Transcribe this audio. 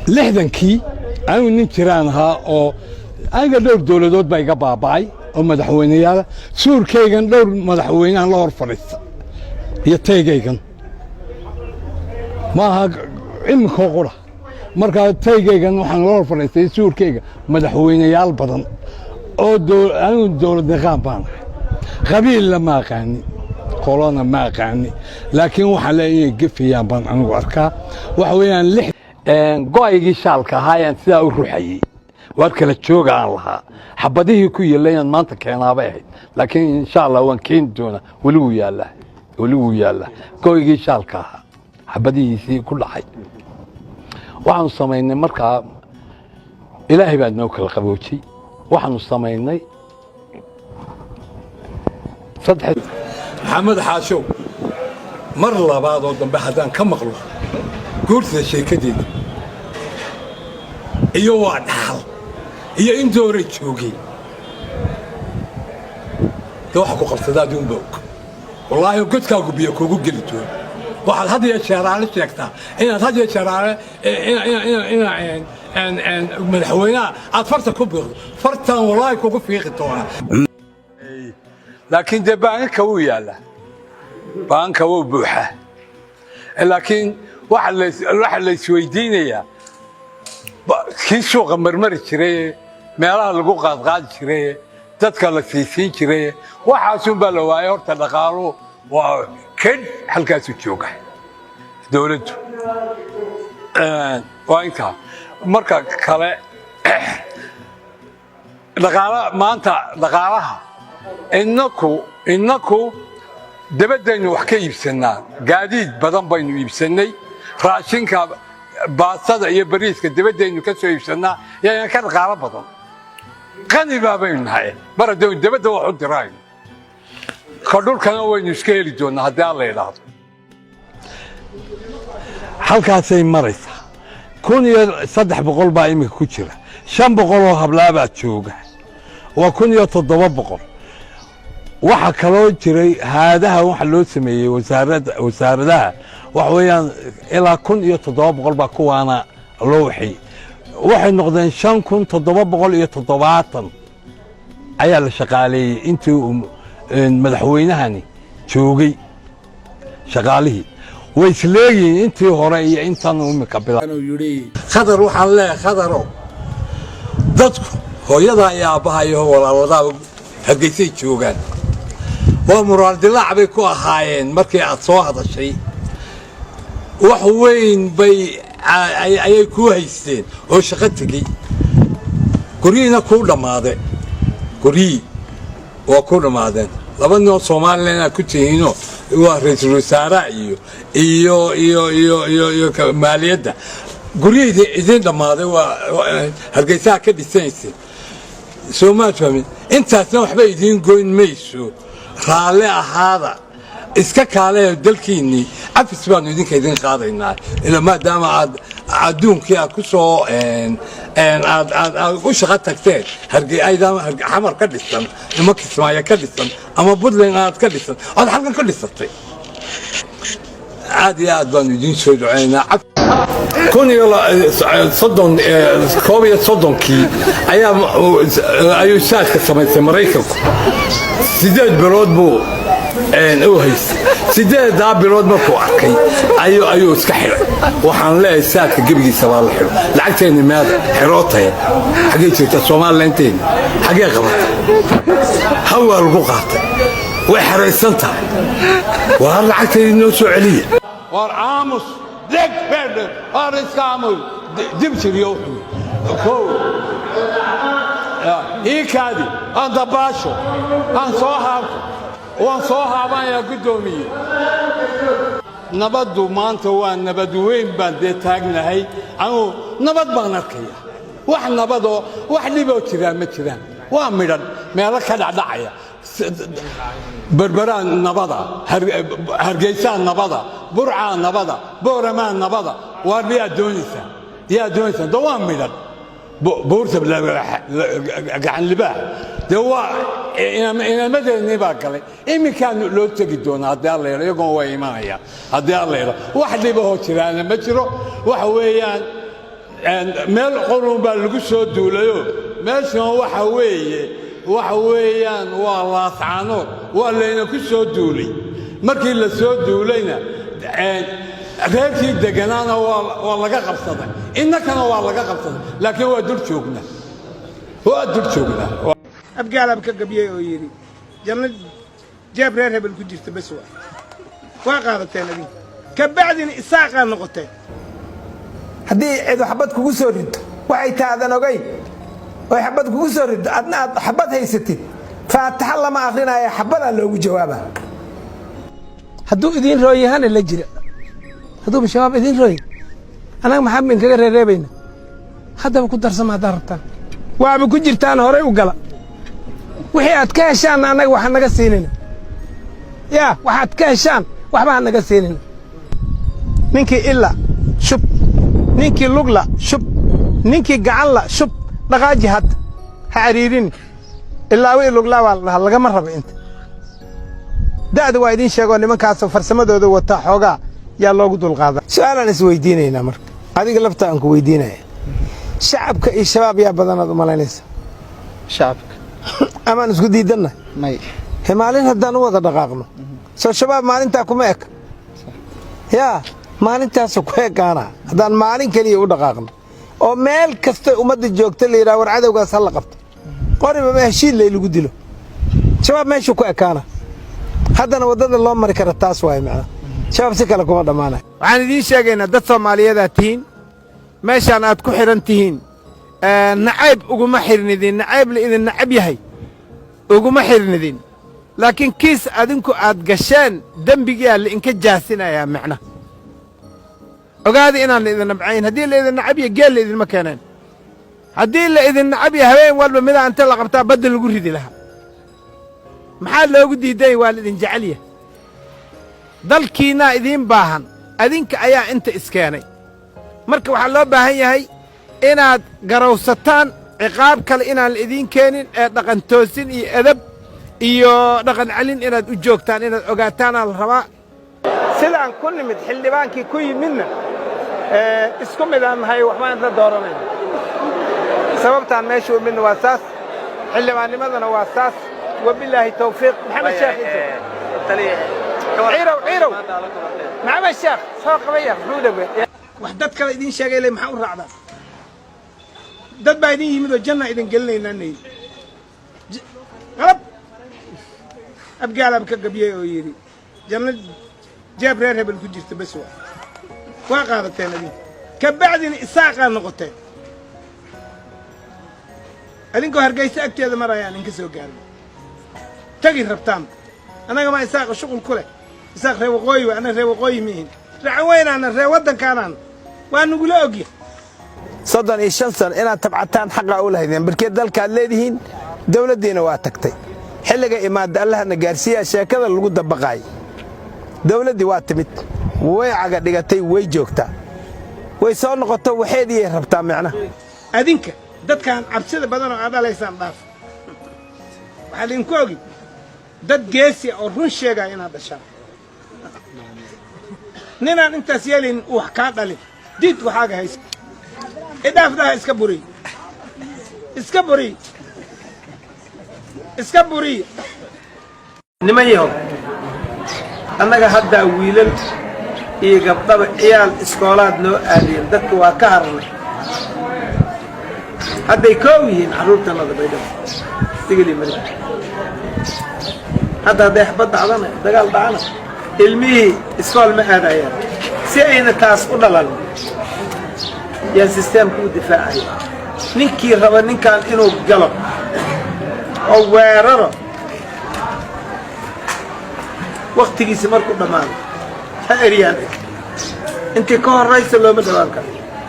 60-kii anigu nin jiraan ahaa oo aniga dhowr dowladood baa iga baaba'ay oo madaxweyneyaala. Suurkaygan dhowr madaxweynehan la hor fadhiista iyo taygaygan maaha iminkoo qura. Markaa taygaygan waxaan la hor fadhiistay suurkayga madaxweyneyaal badan oo anigu dowlad niqaam baan ahay. Qabiilla ma aqaani, qolona ma aqaani, laakiin waxaan leeyahay inay gefayaan baan anigu arkaa. Waxa weeyaan lix go'aygii shaalka ahaa ayaan sidaa u ruxayey, waar kala jooga aan lahaa. Xabadihii ku yeelay inaan maanta keenaabay ahayd, laakiin insha Allah waan keeni doonaa. Weli wuu yaallaa, weli wuu yaallaa go'aygii shaalka ahaa xabadihiisii ku dhacay. Waxaanu samaynay markaa, Ilaahay baa noo kala qaboojiyey. Waxaanu samaynay saddex. Maxamed Xaashow, mar labaad oo dambe haddaan ka maqlo guurtida sheekadeeda iyo waa dhaxal iyo intii hore joogay, de waxa ku qabsada aduunba og. Wallaahi godkaagu biyo kuugu geli doono. Waxaad had iyo jeeraale sheegtaa inaad had iyo jeeraale madaxweynaha aad farta ku biiqdo. Fartan wallaahi kugu fiiqi doonaa. Laakiin dee baanka wuu yaallaa, baanka wuu buuxaa, laakiin waxa la isweydiinayaa kii suuqa marmari jiraye, meelaha lagu qaadqaadi jiraye, dadka la siisiin jiraye, waxaasun baa la waayay. Horta dhaqaaluhu waa kedh, halkaasuu jooga. Dowladdu waa intaa. Marka kale dhaqaala maanta dhaqaalaha innaku dabaddaynu wax ka iibsannaa. Gaadiid badan baynu iibsannay, raashinka baastada iyo bariiska dabaddaynu ka soo iibsannaa. Yayna ka dhaqaalo badan, qani baabaynu nahay mar haddaynu dabadda wax u dirayno. Ka dhulkana waynu iska heli doonnaa haddii Alla idhaahdo. Halkaasay maraysaa. 1300 baa iminka ku jira, 500 oo hablaabaa jooga, waa 1700. Waxaa kaloo jiray haadaha waxa loo sameeyey wasaaradaha. Waxa weeyaan ilaa 1700 baa kuwaana loo waxeeyey. Waxay noqdeen 5770 ayaa la shaqaaleeyey intii uu madaxweynahani joogay. Shaqaalihii way isleeyihiin intii hore iyo intan imika bila. Khadar, waxaan leeyahay, Khadarow, dadku hooyadaa iyo aabbaha iyo walaaladaaba Hargeysay joogaan. Waa muraal dilaac bay ku ahaayeen markii aad soo hadashay. Wax weyn bay ayay kuu haysteen oo shaqo tegey. Guryihiina kuu dhammaade, guryihii waa ku dhammaadeen. Laba nin oo Somalilan aad ku tihiinoo waa ra-iisul wasaaraha iyo maaliyadda. Guryihii idiin dhammaaday waa Hargeysaha ka dhisanayseen. Soo maad fahmin? Intaasna waxba idiin goyn mayso. Raalle ahaada, iska kaaleeyo dalkiinnii. Cafis baanu idinka idin qaadaynaa ila maadaama aad adduunkii aad ku soo aad aad aad u shaqo tagteen. Xamar ka dhisan ama Kismaayo ka dhisan ama Puntland aad ka dhisan ood halkan ka dhisatay, aad iyo aad baanu idiin soo duceynaa. 1031-kii ayaa ayuu saadka samaystay Maraykanku. 8 bilood buu u haystay. 8-daa bilood markuu arkay ayuu iska xidhay. Waxaan leeyahay saadka gebigiisa baa la xidho. Lacagteenni meeda xirootaya? Xaggay jirta Somalilanteeni? Xaggee qabatay? Hawaa lagu qaatay, way xeraysan tahay. Waar lacagteedii noo soo celiya. Waar aamus deg beedhe, waar iska aamus dib jiriyo wuxuu kow ii kaadi aan dabaasho, aan soo haabto, waan soo haabanayaa, guddoomiye. Nabaddu maanta waa nabad weyn baan dee taagnahay. Anugu nabad baan arkaya. Wax nabadoo wax dhiboo jiraan ma jiraan. Waa midhan meelo ka dhacdhacaya. Berberaa nabada, Hargeysaa nabada, Burcaa nabada, Booramaa nabada. Waar miyaa doonaysaa? Yaa doonaysaa? De waa midhan buurta Gacan Libaax. Dee waa inamadeennii baa galay. Iminkaan loo tegi doonaa haddii Alla yidho, iyagoon way imanayaan haddii Alla yidho. Wax dhibahoo jiraana ma jiro. Waxa weeyaan Meel qurun baa lagu soo duulayo. Meeshan waxa weeye, waxa weeyaan waa Laascaanood. Waa layna ku soo duulay. Markii la soo duulayna, reerkii degganaana waa laga qabsaday, innakana waa laga qabsaday, laakiin waa dul joognaa, waa dul joognaa. Abgaalaab ka gabyey oo yidhi: "Janno jeeb reer hebel ku jirta bes waa." Waa qaadateen adinka, ka bacdina Isaaqaa noqoteen. Haddii cidu xabad kugu soo rido, waxay taadan ogayn oy xabad kugu soo rido, adna aad xabad haysatid, faataxa lama akrinaya, xabadaa loogu jawaaba. Hadduu idiin rooyahana la jira, hadduuba Shabaab idiin rooya, annaga maxaa idinkaga reereebayna? Haddaba ku darsama haddaad rabtaan, waaba ku jirtaan. Horay u gala. Wixii aad ka heshaanna annaga waxa naga siinina. Yaa waxaad ka heshaan waxba ha naga siinina. Ninkii ila shub, ninkii lugla shub, ninkii gacanla shub, dhaqaaji hadda, ha cariirini. Ilaawi luglaa baa la dhahaa, lagama rabo inta da'da. Waa idiin sheegoo nimankaasoo farsamadooda wataa, xoogaa yaa loogu dulqaadaa. Su-aalaan is weydiinaynaa marka, adiga lafta aan ku weydiinaya: shacabka iyo Shabaab yaa badanaad u malaynaysa? Shacabka. Amaan isku diidanna? May. He, maalin haddaan u wada dhaqaaqno, soo Shabaab maalintaa kuma eg? Yaa maalintaasu ku ekaana haddaan maalin keliya u dhaqaaqno oo meel kasta ummadda joogta la yidhaha, "War cadowgaas ha la qabto," qoriba ma heshiid lay lagu dilo, Shabaab meeshuu ku ekaana. Haddana waddada loo mari kara taas waaye. Macnaa, Shabaab si kale kuma dhammaanayo. Waxaan idiin sheegaynaa, dad Soomaaliyeedaad tihiin, meeshaan aad ku xidhan tihiin nacayb uguma xidhnidin, nacayb la idin nacab yahay uguma xidhnidin, laakiin kiis adinku aad gasheen dembigiyaa la inka jaasinayaa. Macna ogaada inaan la idin nabcayn. Haddii la idin nacab yahay, geel la idinma keeneen. Haddii la idin nacab yahay, habeen walba midaa inta la qabtaa badda lagu ridi lahaa. Maxaa loogu diiday? Waa la idin jecel yahay, dalkiinnaa idiin baahan, adinka ayaa inta iskeenay. Marka waxaa loo baahan yahay inaad garowsataan ciqaab kale inaan la idiin keenin ee dhaqan toosin iyo edab iyo dhaqan celin inaad u joogtaan, inaad ogaataanaa la rabaa. Sidaan ku nimid xildhibaankii ku yimidna isku mid aan nahay, waxbaan isla dooranayna. Sababtaan meesha u midna waa saas, xildhibaannimadana waa saas. Wabilaahi tawfiiq. Maxamed Sheekh Ciirow, Ciirow Maxamed Sheekh soo qabaya, muxuu dhawe wax dad kale idiin sheegay le maxaa u raacdaa? Dad baa idin yimid oo janna idin gelinaynaa nayid qalab. Abgaalaab ka gabyey oo yidhi: "Janno jeeb reer hebel ku jirta bes waa." Waa qaadateen adinka, ka bacdina Isaaqaa noqoteen. Adinkoo Hargaysa agteeda marayaan inka soo gaarno tagi rabtaan. Annaga maa Isaaqa shuqul ku leh? Isaaq ree waqooyi wa, annaga ree waqooyi miihin, racan weynaana, ree waddankaanaan waa nagula ogya. 35 sano inaad tabcataan xaqaa u lahaydeen, barkeed dalkaad leedihiin. Dawladdiina waa tagtay. Xilliga imaadda Allahna gaarsiiyaa sheekada lagu dabaqaay. Dawladdii waa timid, way caga dhigatay, way joogtaa, way soo noqoto, waxeediyay rabtaa micnaha. Adinka dadkaan cabsida badan oo aad dhalaysaan dhaaf. Waxaa idinku ogi dad geesi oo run sheegaya inaad dhashaan. Ninaan intaas yeelayn uu wax kaa dhalin, diid waxaaga haysa, idhaafdaha, iska buriy, iska buriy, iska buriy. Niman yahow, annaga haddaa wiilal iyo gabdhaba ciyaal iskoolaad noo aadiyeen. Dadka waa ka harnay, hadday koow yihiin carruurtanada Baydhabo Digli Mari. Hadda hadday xabad dhacdana, dagaal dhacana, ilmihii iskool ma aadayaan. Si ayna taas u dhalan yaan sisteemka u difaacaya. Ninkii raba ninkan inuu galo oo weeraro, wakhtigiisi markuu dhammaado ha eryaan. Intii ka horraysa looma dhawaan karo.